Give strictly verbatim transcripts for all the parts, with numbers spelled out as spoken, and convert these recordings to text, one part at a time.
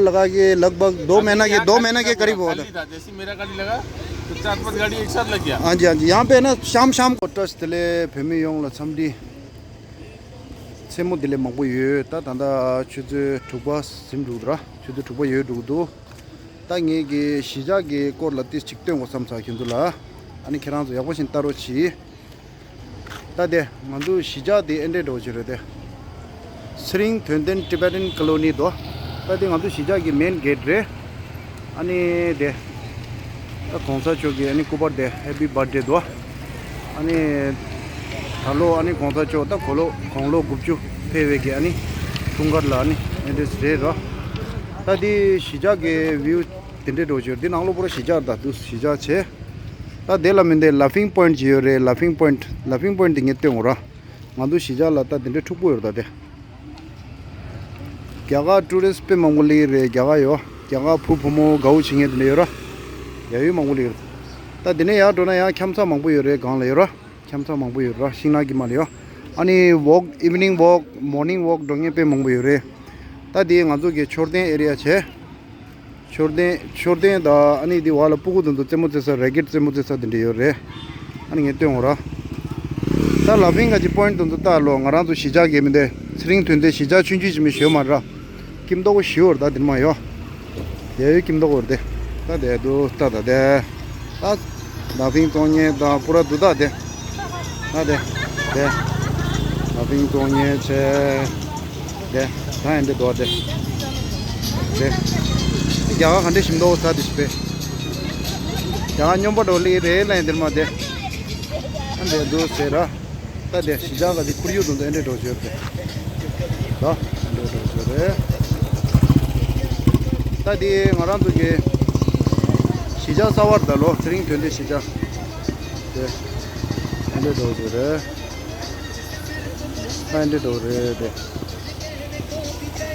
लगा के लगभग दो महीना के, दो महीना के करीब हुआ था। खाली था, जैसे मेरा गाड़ी लगा तो चार पांच गाड़ी एक साथ लग गया। हाँ जी, हाँ जी, यहाँ पे ना शाम शाम को ट्रस्ट ले फैमिली ཡོངས་ལ་འཚམས་འདྲི། མཚན་མོ་བདེ་ལེགས་མང་པོ་ཡོད། ད་ད་ལྟ་ཆུ་ཚོད་དྲུག་པ་ཟིན་འགྲོ་འདུག་ར། ཆུ་ཚོད་དྲུག་པ་ཡོལ་འགྲོ་འདུག་ད་ངེད་ཀྱི་གཞིས་ཆགས་ཀྱི་སྐོར་ལ་ཏིས་ཅིག་སྟོན་དགོས་བསམ་ཚར་ཁྱོད་ཚོ་ལ། ཨ་ནི་ཁྱེད་རང་ཚོ་ཡག་པོ་ཞིག་ལྟ་རོགས་གྱིས། ད་དེ་ང་ཚོ་གཞིས་ཆགས་དེ་ཨེ་འདྲས་འགྲོ་བྱེད་རེད་དེ། ཚེ་རིང་དོན་ལྡན་Tibetan Colony་དོ། ད་དེ་ང་ཚོ་གཞིས་ཆགས་ཀྱི་མེན་གེ་ཊི་རེད། ཨ་ནི་དེ། ད་གོང་ས་མཆོག་གི་ཨ་ནི་སྐུ་པར་དེ་ཧེ་པི་བར་ཐ་ཌེ་དོ། ཨ་ནི། ད་ལོ་ཨ་ནི་གོང་ས་མཆོག་ད་དགུང་ལོ་དགུང་ལོ་དགུ་བཅུ་ཕེབས་པའི་གི་ཨ་ནི་འཁྲུངས་སྐར་ལ་ཨ་ནི་ཨེ་འདྲས་རེད་རོ། ད་དེ་གཞིས་ཆགས་ཀྱི་བིའུ་དེ་འདྲས་འགྲོ་བྱེད་རེད། དེ་ནང་ལོ་པོ་ར་གཞིས་ཆགས་ད་དུ་གཞིས་ཆགས་བྱས། ད་དེ་ལ་མི་འདི་Laughing Point་ཅིག་ཡོད་རེད། Laughing Point། Laughing Point་དེ་ངས་སྟོན་འོ་ར། ང་ཚོ་གཞིས་ཆགས་ལ་ད་དེ་འདྲའི་འཁྲུག་པོ་ཡོད་རེད་ད་དེ། རྒྱ་གར་ཊུ་རི་སི་དཔེ་མང་པོ་སླེབས་རེད། རྒྱ་གར་ཡོད། རྒྱ་གར་བུ་བུ་མོ་དགའ་བོ་བྱེད་མཁན་དེ་འདྲ་ཡོད་ར། ཡ་ཡོད་མང་པོ་སླེབས་རེད། ད་དེ་ནས་ཡར་འགྲོ་ན་ཡང་ཁྱམ་ཚང་མང་པོ་ཡོད་རེད། སྒང་ལ་ཡོད་ར། ཁྱམ་ཚང་མང་པོ་ཡོད་ར། ཤིང་ནགས་ཀྱི་མ་ལ་ཡོད། ཨ་ནི་ཝོག་ཨི་ཝི་ནིང་ཝོག་མོར་ནིང་ཝོག་འགྲོ་མཁན་དཔེ་མང་པོ་ཡོད་རེད། ད་དེ་ང་ཚོ་གི་མཆོད་རྟེན་ཨེ་རི་ཡ་བྱས། མཆོད་རྟེན་མཆོད་རྟེན་དང་ཨ་ནི་དེ་བར་ལ་སྤུ་གུ་དེ་ཚོ་རྩེད་མོ་རྩེ་ས་རེ་ཀེ་ཊི་རྩེད་མོ་རྩེ་ས་དེ་འདྲ་ཡོད་རེད། ཨ་ནི་ངས་སྟོན་འོ་ར། ད་ལ་ཕིང་ག་ཅི་པོ་ཡིན་ཊི་དེ་ཚོ་ལྟ་ལོ། ང་རང་ཚོ་གཞིས་ཆགས་ཀྱི་མི་འདི་ཚེ་རིང་དོན་ལྡན་གཞིས་ཆགས་ཆུང་ཆུང་ཅིག་མི་ཞོལ་མ་ར། ཀིམ་ཏོག་ཞིའོ་ར་ད་དེ་མ་ཡོ། ཡ་ཡོ་ཀིམ་ཏོག་འོ་ར་དེ། ད་དེ་དུ་ལྟ་ད་དེ། ད་ལ་ཕིང་གཏོང་ཉེ་ད་པུ་ར་དུ་ད་དེ། ད་དེ། དེ། ལ་ཕིང་གཏོང་ཉེ་ཆེ། དེ། ད་ཡིན་དེ་དོ་དེ། དེ། རྒྱ་གར་ག་འདྲས་ཞིམ་མདོག་ས་དེ་ཞིག་པས། རྒྱ་གར་སྨྱོན་པ་འགྲོ་ལི་རེད་ལན་དེར་མ་དེ། ཨ་འདྲས་འདུག་ཟེར་ར། ད་དེ་གཞིས་ཆགས་ག་དེ་ཁོར་ཡུག་དུ་འདུག་ཨེ་འདྲས་འགྲོ་བྱོས་དེ། ད་ཨེ་འདྲས་འགྲོ་བྱོས་རེད། ད་དེ་ང་རང་ཚོ་གི་གཞིས་ཆགས་གསར་བར་ད་ལོ་ཚེ་རིང་དོན་ལྡན་གཞིས་ཆགས། དེ་ཨེ་འདྲས་འགྲོ་བྱོས་རེད། ཨེ་འདྲས་འགྲོ་རེད་དེ།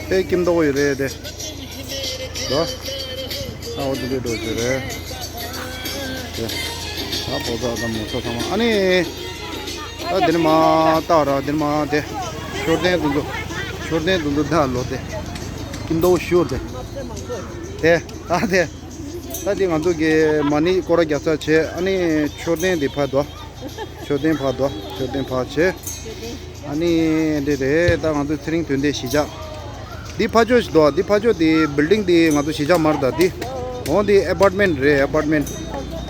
དཔེ་ཀིམ་མདོག་ཡོད་རེད་དེ། ལོ། ཨ་འོ་དེ་འདྲས་འགྲོ་རྒྱུ་རེད། དེ། ད་བོད་ཟླ་དང་མོ་ཚོ་ཚང་མ་ཨ་ནི། ད་དེ་ནི་མ་ད་ར་དེ་ནི་མ་དེ། མཆོད་རྟེན་དུ་འདུག་མཆོད་རྟེན་དུ་འདུག་ད་ལོ་དེ། ཀིམ་མདོག་ཞུ་དེ། དེ། ད་དེ། ད་དེ་ང་ཚོ་གི་མ་ཎི་སྐོར་ར་རྒྱག་ས་བྱས་ཨ་ནི་མཆོད་རྟེན་དེ་ཕར་དོ། མཆོད་རྟེན་ཕར་དོ། མཆོད་རྟེན་ཕར་བྱས། ཨ་ནི་འདི་རེད། ད་ང་ཚོ་ཚེ་རིང་དོན་ལྡན་གཞིས་ཆགས། འདི་ཕ་ཇོ་ཞིག་འདུག་འདི་ཕ་ཇོ་འདི་བིལ་ཌིང་འདི་ང་ཚོ་གཞིས་ཆགས་མ་རེད་ད་འདི། འོ་འདི་ཨེ་པར་ཊི་མེན་ཊི་རེད། ཨེ་པར་ཊི་མེན་ཊི།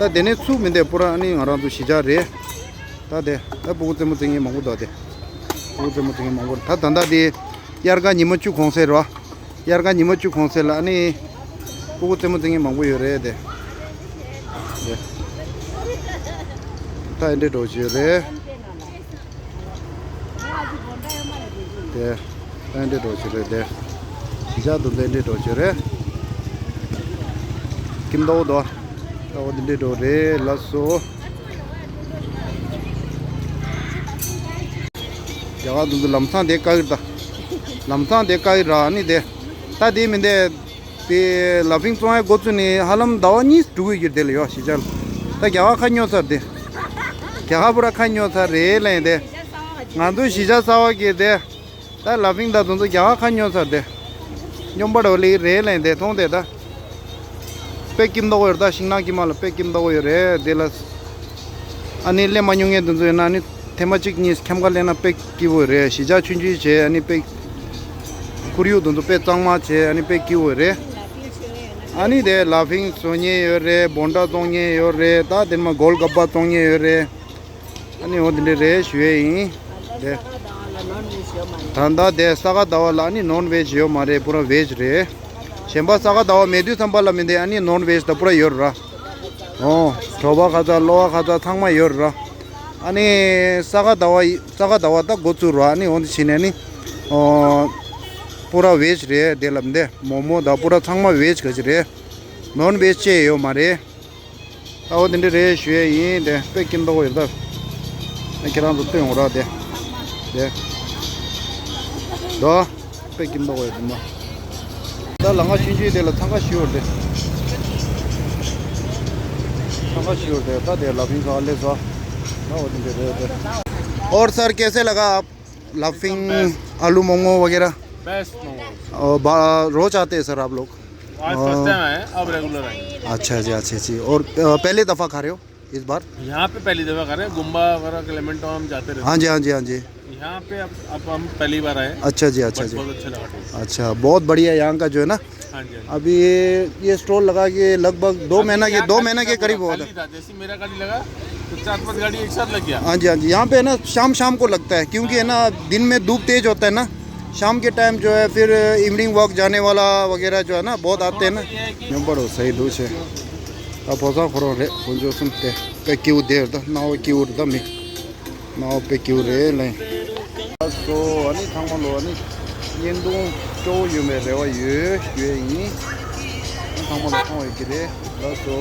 ད་དེ་ནས་ཚུར་མི་འདི་པུ་ར་ཨ་ནི་ང་རང་ཚོ་གཞིས་ཆགས་རེད། ད་དེ་ད་སྤུ་གུ་རྩེད་མོ་རྩེ་མཁན་མང་པོ་འདུག་དེ། སྤུ་གུ་རྩེད་མོ་རྩེ་མཁན་མང་པོ་རེད། ད་ད་ལྟ་འདི་དབྱར་ཁ་ཉི་མ་བཅུ་གོང་ཚད་རེད་བ། དབྱར་ཁ་ཉི་མ་བཅུ་གོང་ཚད་ལ་ཨ་ནི་སྤུ་གུ་རྩེད་མོ་རྩེ་མཁན་མང་པོ་ཡོད་རེད་དེ། དེ། ད་ཨེ་འདྲས་འགྲོ་བྱེད་རེད། དེ། ཨེ་འདྲས་འགྲོ་བྱེད་རེད་དེ། གཞིས་ཆགས་དུ་ཨེ་འདྲས་འགྲོ་བྱེད་རེད། ཀིམ་མདོག་དོ། ད་འོ་དེ་འདྲས་འགྲོ་རེད་ལགས་སོ། རྒྱ་གར་དུ་ཚོ་ལམ་སང་དེ་བཀག་གི་རེད་ད། ལམ་སང་དེ་བཀག་གི་རེད་ཨ་ནི་དེ། ད་དེ་མིན་དེ། དེ་ལ་ཕིང་བཙོང་ཡ་འགོ་བཙུགས་ནས་ཧ་ལམ་ཟླ་བ་གཉིས་འགྲོ་གི་ཡོད་དེ་ལ་ཡོད་གཞིས་ཆགས་ལ། ད་རྒྱ་གར་ཁ་ཉོ་ཚར་དེ། རྒྱ་གར་པུ་ར་ཁ་ཉོ་ཚར་རེད་ལན་དེ། ང་ཚོ་གཞིས་ཆགས་གསར་བ་གི་དེ། ད་ལ་ཕིང་ད་དུང་ཚོ་རྒྱ་གར་ཁ་ཉོ་ཚར་དེ། སྨྱོན་པ་འགྲོ་ལེ་རེད་ལན་དེ་མཐོང་དེ་ད། དཔེ་ཀིམ་མདོག་ཡོད་རེད་ད། ཤིང་ནགས་ཀྱི་མ་ལ་དཔེ་ཀིམ་མདོག་ཡོད་རེད་དེ་ལ། ཨ་ནི་སླེབས་མ་མྱོང་མཁན་དེ་ཚོ་ཡིན་ན་ཨ་ནི་ཐེངས་མ་གཅིག་གཉིས་ཁྱམས་ཁ་སླེབས་ན་དཔེ་སྐྱིད་པོ་རེད། གཞིས་ཆགས་ཆུང་ཆུང་བྱས་ཨ་ནི་དཔེ། ཁོར་ཡུག་དེ་ཚོ་དཔེ་གཙང་མ་བྱས་ཨ་ནི་དཔེ་སྐྱིད་པོ་རེད། ཨ་ནི་དེ་ལ་ཕིང་བཟོ་མཁན་ཡོད་རེད། བོན་ཌ་བཙོང་མཁན་ཡོད་རེད། ད་དེ་མ་གོལ་ག་པ་བཙོང་མཁན་ཡོད་རེད། ཨ་ནི་འོ་དེ་འདྲ་རེད་ཞུ་ཡས་ཡིན། དེ། ད་ལྟ་དེ་ས་ག་ཟླ་བ་ལ་ཨ་ནི་ནོན་ཝེཇ་ཡོད་མ་རེད། པུ་ར་ཝེཇ་རེད། གཞན་པ་ས་ག་ཟླ་བ་མེད་དུས་ཙམ་པ་ལ་མི་འདི་ཨ་ནི་ནོན་ཝེཇ་ད་པུ་ར་ཡོད་ར། ཨོ། དྲོ་པ་ཁ་ཚ་གློ་བ་ཁ་ཚ་ཚང་མ་ཡོད་ར། ཨ་ནི་ས་ག་ཟླ་བ་ཡི་ས་ག་ཟླ་བ་ད་འགོ་བཙུགས་ར། ཨ་ནི་འོ་འདི་ཕྱིན་ནས་ནི། ཨོ། པུ་ར་ཝེཇ་རེད་དེ་ལབ་འདི་མོ་མོ་ད་པུ་ར་ཚང་མ་ཝེཇ་ག་ཅི་རེད། ནོན་ཝེཇ་ཅེས་ཡོད་མ་རེད། ཨའོ་དེ་འདྲ་རེད་ཞུ་ཡས་ཡིན་དེ་དཔེ་ཀིམ་མདོག་ཡོད་ད། ཨ་ཁྱེད་རང་ཚོ་སྟོན་འོང་ར་དེ། དེ། དོ། དཔེ་ཀིམ་མདོག་ཡོད་དེ་མ། ད་ལ་ང་ཤིན་ཅུའི་དེ་ལ་འཚང་ཁ་ཞུ་ཡོད་དེ། འཚང་ཁ་ཞུ་ཡོད་དེ་ད་དེ་ལ་ཕིང་ཁ་ཨ་ལེ་ཟ། ཨའོ་དེ་འདྲ་རེད་དེ། और सर कैसे लगा आप? लाफिंग, आलू मोमो वगैरह। बेस्ट मोमोज। और बा-, रोज आते हैं सर आप लोग? आज फर्स्ट टाइम आए हैं, अब रेगुलर आएंगे। अच्छा जी, अच्छा जी। और अ, पहली दफ़ा खा रहे हो इस बार? यहाँ पे पहली दफा खा रहे हैं, गुम्बा वगैरह, क्लेमेंटो हम जाते रहते हाँ जी, हाँ जी, हाँ जी। हैं। यहाँ पे अब अब हम पहली बार आए हैं। अच्छा जी, अच्छा बट जी। बहुत अच्छा लगा टेस्ट। अच्छा, बहुत बढ़िया यहाँ का जो है ना। हाँ जी, हाँ जी। अभी ये ये स्टॉल लगा के लगभग दो महीना के यहाँ दो खाली महीना था के पूरा, करीब हुआ था। खाली था। जैसे मेरा गाड़ी लगा तो चार पांच गाड़ी एक साथ लग गया। हाँ जी, हाँ जी। यहाँ पे है ना, शाम शाम को लगता है, क्योंकि है ना, दिन में धूप तेज होता है ना। शाम के टाइम जो है, फिर इवनिंग वॉक जाने वाला वगैरह जो है ना, बहुत आते हैं ना। ये है कि ཉོན་པ་རོ་སའི་འདུག་ཆེ། ད་ཕོ་གསར་ཁོ་རང་རེད། དཀོན་མཆོག་གསུམ་དེ་དཔེ་སྐྱིད་པོ་བསྡད་ད། སྣང་བ་སྐྱིད་པོ་རེད་ད། མི་སྣང་བ་དཔེ་སྐྱིད་པོ་རེད་ལེ། ལགས་སོ། ཨ་ནི་ཚང་མ་ལོ་ཨ་ནི་བརྙན་ཐུང་སྤྲོ་བོ་ཡོད་མེད་རེ་བ་ཡོད་ཞུ་ཡས་ཡིན། ཨ་ཚང་མ་ལོ་མཐོང་ཡོད་ཀྱི་རེད། ལགས་སོ།